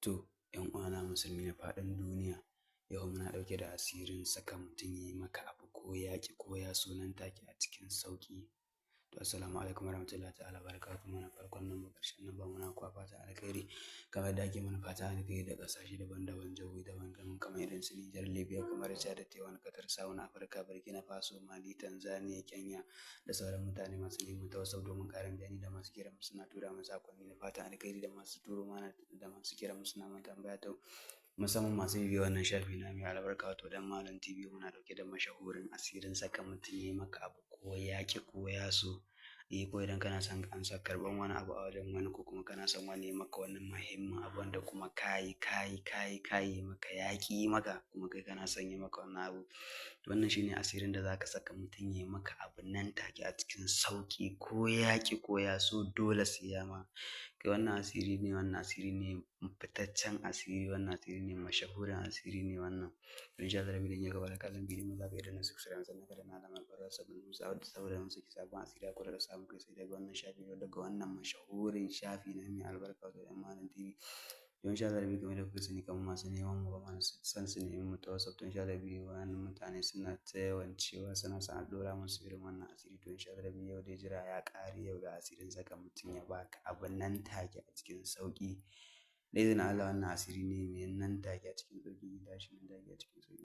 To, 'yan uwana musulmi na faɗin duniya, yau muna ɗauke da asirin saka mutum ya yi maka abu ko ya ƙi ko ya so nan take a cikin sauƙi. To, assalamu alaikum warahmatullahi ta'ala barakatuhu. Muna farkon nan ba ƙarshen nan ba, muna kuwa fatan alkhairi. Kamar yadda ake mana fatan alkhairi da ƙasashe daban-daban, jihohi daban-daban kamar irin su Nijar, Libya, kamar Chad, Taiwan, Qatar, South Africa, Burkina Faso, Mali, Tanzania, Kenya da sauran mutane masu neman ta WhatsApp domin ƙarin bayani, da masu kiran mu suna tura mana saƙonni na fatan alkhairi, da masu turo mana, da masu kiran mu suna mana tambaya. To, musamman masu bibiyar wannan shafi na mai albarka, wato Dan Malam TV, muna ɗauke da mashahurin asirin saka mutum ya yi maka abu ko ya ƙi ko ya so. Eh, ko idan kana son amsa karɓan wani abu a wajen wani, ko kuma kana son wani ya maka wani muhimmin abu wanda kuma kayi kayi kayi kayi maka ya ƙi yi maka, kuma kai kana son ya maka wannan abu. To, wannan shine asirin da zaka saka mutum ya maka abu nan take a cikin sauƙi, ko ya ƙi ko ya so, dole sai ya ma. Kai, wannan asiri ne, wannan asiri ne, fitaccen asiri, wannan asiri ne, mashahurin asiri ne wannan. In sha Allah idan ya gaba da kallon bidiyon mu, za ka iya danna subscribe, sannan ka danna alamar ƙararrawa saboda mun saki sabon asiri a kula da samun kai sai daga wannan shafi, daga wannan mashahurin shafi na mai albarka, wato Dan Malam TV. To, insha Allah game da kuka sani, kamar masu neman mu ba masu son su nemi mu ta WhatsApp. To, insha Allah wannan mutane suna ta yawan cewa suna son a ɗora musu irin wannan asiri. To, insha Allah yau dai jira ya ƙare, yau ga asirin saka mutum ya baka abu nan take a cikin sauƙi. Da izinin Allah wannan asiri ne mai nan take a cikin sauƙi, tashi nan take a cikin sauƙi.